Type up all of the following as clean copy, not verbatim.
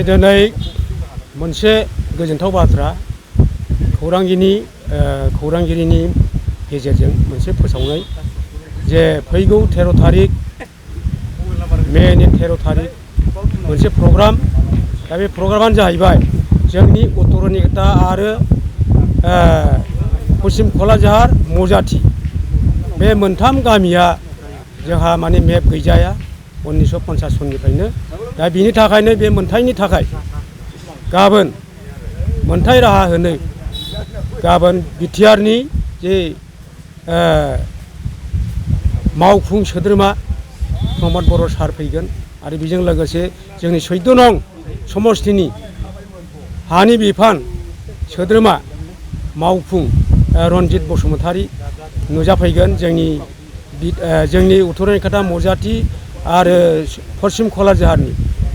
दिनै मोनसे गोजोनथाव बाथ्रा खौरांगिरिनि गेजेरजों मोनसे फोसावनाय जे फैगौ 13 तारिख मेनि 13 तारिख मोनसे प्रग्राम दा बे प्रग्रामानो जाहैबाय जोंनि उत्तरनिकटा आरो पश्चिम क'क्राझार मौजाथि बे मोनथाम गामिया जोंहा माने मेप गैजाया 1950 सननिफ्रायनो दा बिनि थाखायनो बे मोनथायनि थाखाय गाबोन मोनथाय राहा होनो गाबोन बिटिआरनि जे मावफुं सोद्रोमा प्रमद बर' सार फैगोन आरो बेजों लोगोसे जोंनि 14 नं समष्टिनि हानि बिफान सोद्रोमा मावफुं रनजित बसुमतारी नुजाफैगोन जोंनि उत्तरनिकटा मौजाथि आरो पश्चिम क'क्राझारनि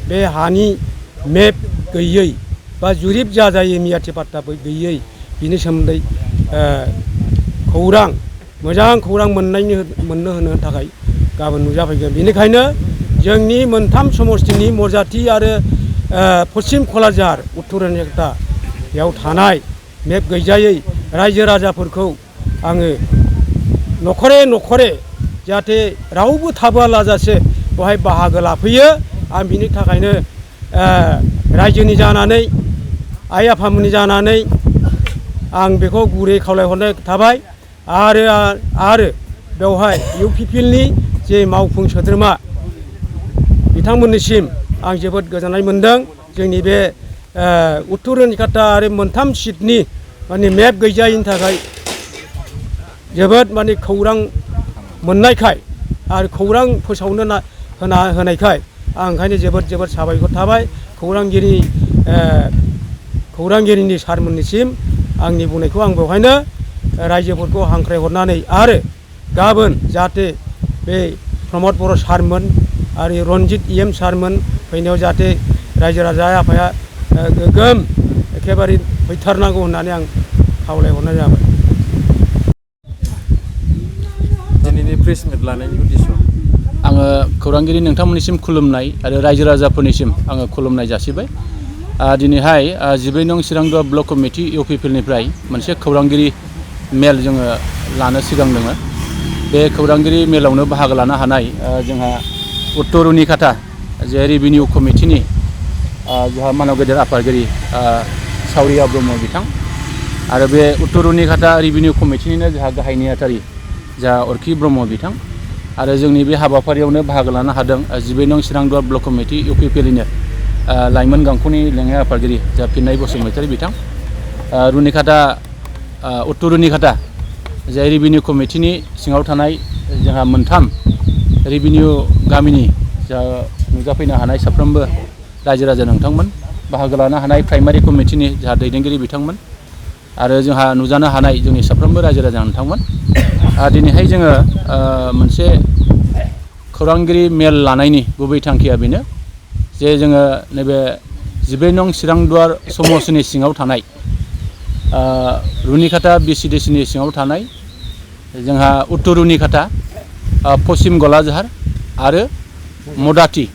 बे हानि मेप गैयै बा जुरिब जाजायै मियाथि पाट्टा गैयै बिनि सोमोन्दै मोजां खौरां मोननो होनो थाखाय गाबोन नुजाफैगोन। बेनिखायनो जोंनि मोनथाम समष्टिनि मौजाथि आरो पश्चिम क'क्राझार उत्तरनिकटा बेयाव थानाय मेप गैजायै रायजो राजाफोरखौ आङो नखरे जाहाथे रावबो थाबोआलाजासे बेवहाय बाहागो लाफैयो आं बिनि थाखायनो रायजोनि जानानै आइ आफामोननि जानानै आं बेखौ गुरै खावलायहरनाय थाबाय आरो बेवहाय UPPLनि जे मावफुं सोद्रोमा बिथांमोननिसिम आं जोबोद गोजोननाय मोनदों जोंनि बे उत्तरनिकटा आरो मोनथाम सिटनि माने मेप गैजायैनि थाखाय जोबोद माने खौरां मोननायखाय आरो खौरां फोसावनो होनायखाय आं ओंखायनो जोबोद साबायखर थाबाय खौरांगिरिनि सारमोननिसिम आंनि बुंनायखौ आं बेवहायनो रायजोफोरखौ हांख्रायहरनानै आरो गाबोन जाहाथे बे प्रमद बर' सारमोन आरो रनजित EM सारमोन फैनायाव जाहाथे रायजो राजा आफाया गोगोम एखेबारे फैथारनांगौ होननानै आं खावलायहरनाय जाबाय। दिनैनि प्रेस मिट लानायनि उद्देश्य आङो खौरांगिरि नोंथांमोननिसिम खुलुमनाय आरो रायजो राजाफोरनिसिम आङो खुलुमनाय जासिबाय। दिनैहाय 12 नं चिरांदुवा ब्लक कमिटि UPPLनिफ्राय मोनसे खौरांगिरि मेल जोङो लानो सिगांदों। बे खौरांगिरि मेलावनो बाहागो लानो हानाय जोंहा उत्तरनिकटा जे रेभिनिउ कमिटिनि जोंहा मानव गेदेर आफादगिरि सावरिया ब्रह्म बिथां आरो बे उत्तरनिकटा रेभिनिउ कमिटिनिनो जोंहा गाहाय नेहाथारि जा अरखि ब्रह्म बिथां आरो जोंनि बे हाबाफारियावनो बाहागो लानो हादों 12 नं चिरांदुवा ब्लक कमिटि UPPLनिनो लाइमोन गांख'नि लेङाइ आफादगिरि जा फिन्नाय बसुमतारी बिथां उत्तरनिकटा जे रेभिनिउ कमिटिनि सिङाव थानाय जोंहा मोनथाम रेभिनिउ गामिनि जा नुजाफैनो हानाय साफ्रोमबो रायजो राजा नोंथांमोन बाहागो लानो हानाय प्राइमारि कमिटिनि जोंहा दैदेनगिरि बिथांमोन आरो जोंहा नुजानो हानाय जोंनि साफ्रोमबो रायजो राजा नोंथांमोन दिनैहाय जोङो मोनसे खौरांगिरि मेल लानायनि गुबै थांखिया बेनो जे जोङो नैबे 12 नं चिरांदुवार समष्टिनि सिङाव थानाय रुनिकाटा BCDCनि सिङाव थानाय जोंहा उत्तरनिकटा पश्चिम क'क्राझार आरो मौजाथि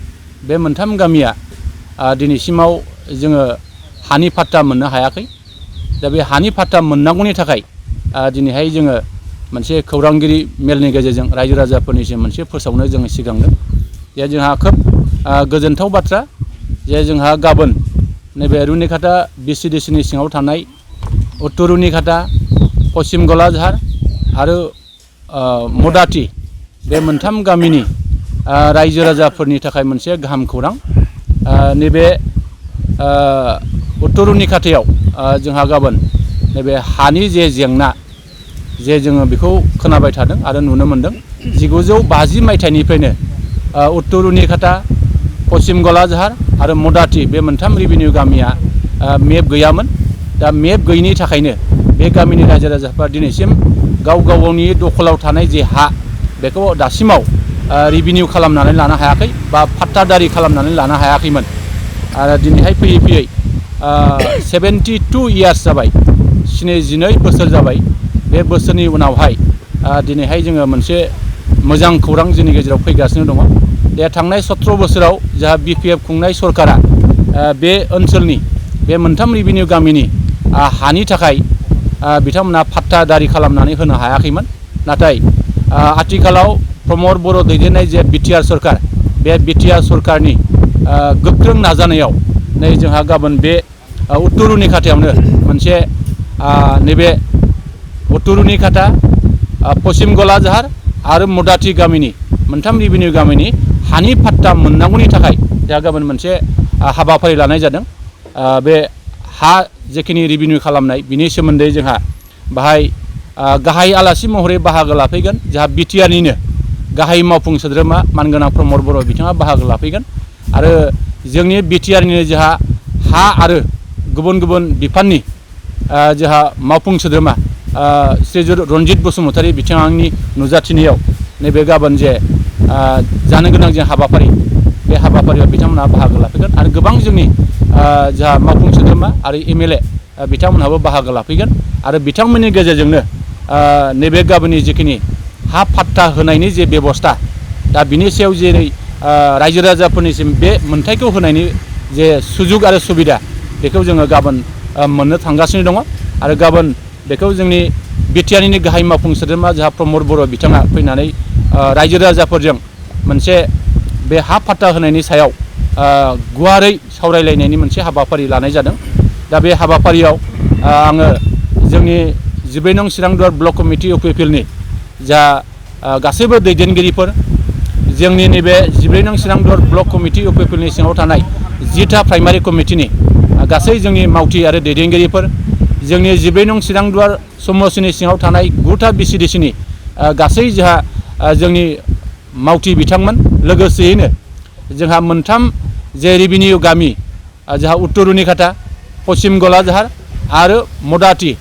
बे मोनथाम गामिया दिनैसिमाव जोङो हानि पाट्टा मोननो हायाखै। दा बे हानि पाट्टा मोननांगौनि थाखाय दिनैहाय जोङो मोनसे खौरांगिरि मेलनि गेजेरजों रायजो राजाफोरनिसिम मोनसे फोसावनो जोङो सिगांदों। जे जोंहा खोब गोजोनथाव बाथ्रा जे जोंहा गाबोन नैबे रुनिकाटा BCDCनि सिङाव थानाय उत्तरनिकटा पश्चिम क'क्राझार आरो मौजाथि बे मोनथाम गामिनि रायजो राजाफोरनि थाखाय मोनसे गाहाम खौरां नैबे उत्तरनिकटायाव जोंहा गाबोन नैबे हानि जे जेंना जे जोङो बेखौ खोनाबाय थादों आरो नुनो मोनदों 1950 मायथाइनिफ्रायनो उत्तरनिकटा पश्चिम क'क्राझार आरो मौजाथि बे मोनथाम रेभिनिउ गामिया मेप गैयामोन। दा मेप गैयिनि थाखायनो बे गामिनि रायजो राजाफ्रा दिनैसिम गाव गावनि दखलाव थानाय जे हा बेखौ दासिमाव रेभिनिउ खालामनानै लानो हायाखै बा पाट्टादारि खालामनानै लानो हायाखैमोन आरो दिनैहाय फैयै 72 इयार्स जाबाय 72 बोसोर जाबाय। बे बोसोरनि उनावहाय दिनैहाय जोङो मोनसे मोजां खौरां जोंनि गेजेराव फैगासिनो दङ। बे थांनाय 17 बोसोराव जोंहा BPF खुंनाय सरकारा बे ओनसोलनि बे मोनथाम रेभिनिउ गामिनि हानि थाखाय बिथांमोना फाट्टा दारि खालामनानै होनो हायाखैमोन। नाथाय आथिखालाव प्रमद बर' दैदेननाय जे बिटिआर सरकार, बे बिटिआर सरकारनि गोख्रों नाजानायाव नै जोंहा गाबोन बे उत्तर रुनिखाथायावनो मोनसे नैबे उत्तर रुनिखाथा, पश्चिम गलाझार आरो मदाथि गामिनि मोनथाम रेभिनिउ गामिनि हानि फाट्टा मोननांगौनि थाखाय जोंहा गाबोन मोनसे हाबाफारि लानाय जादों। बे हा जेखिनि रेभिनिउ खालामनाय बिनि सोमोन्दै जोंहा बाहाय गाहाय आलासि महरै बाहागो लाफैगोन। जोंहा बिटिआरनिनो गाहाय मावफुं सोद्रोमा मानगोनां प्रमद बर' बिथाङा बाहागो लाफैगोन आरो जोंनि बिटिआरनिनो जोंहा हा आरो गुबुन गुबुन बिफाननि जोंहा मावफुं सोद्रोमा श्रीजुत रन्जित बसुमतारी बिथांनि नुजाथिनायाव नैबे गाबोन जे जानो गोनां जे हाबाफारि, बे हाबाफारियाव बिथांमोनहा बाहागो लाफैगोन आरो गोबां जोंनि जोंहा मावफुं सोद्रोमा आरो एमएलए बिथांमोनहाबो बाहागो लाफैगोन आरो बिथांमोननि गेजेरजोंनो नैबे गाबोननि जिखिनि हा फाट्टा होनायनि जे बेबस्था, दा बिनि सायाव जेरै रायजो राजाफोरनिसिम बे मोनथायखौ होनायनि जे सुजुग आरो सुबिदा बेखौ जोङो गाबोन मोननो थांगासिनो दङ आरो गाबोन बेखौ जोंनि बिटिआरनिनो गाहाय मावफुं सोद्रोमा जोंहा प्रमद बर' बिथाङा फैनानै रायजो राजाफोरजों मोनसे बे हा फाट्टा होनायनि सायाव गुवारै सावरायलायनायनि मोनसे हाबाफारि लानाय जादों। दा बे हाबाफारियाव आङो जोंनि 14 नं चिरांदुवार ब्लक कमिटि इउपिपिएलनि जा गासैबो दैदेनगिरिफोर, जोंनि नैबे 14 नं चिरांदुवार ब्लक कमिटि इउपिपिएलनि सिङाव थानाय 10टा प्राइमारि कमिटिनि गासै जोंनि मावथि आरो दैदेनगिरिफोर, जोंनि 14 नं चिरांदुवार समष्टिनि सिङाव थानाय 9टा बिसिडिसिनि गासै जोंहा जोंनि मावथि बिथांमोन, लोगोसेयैनो जोंहा मोनथाम जे रेभिनिउ गामि जोंहा उत्तर रुनिखाथा, पश्चिम गलाझार आरो मदाथि,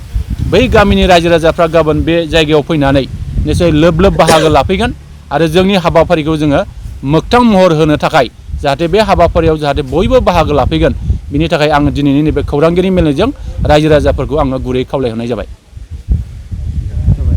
बै गामिनि रायजो राजाफ्रा गाबोन बे जायगायाव फैनानै निश्चय लोब लोब बाहागो लाफैगोन आरो जोंनि हाबाफारिखौ जोङो मोगथां महर होनो थाखाय जाहाथे बे हाबाफारियाव जाहाथे बयबो बाहागो लाफैगोन, बिनि थाखाय आङो दिनैनि नैबे खौरांगिरि मेलजों रायजो राजाफोरखौ आङो गुरै खावलायहरनाय जाबाय।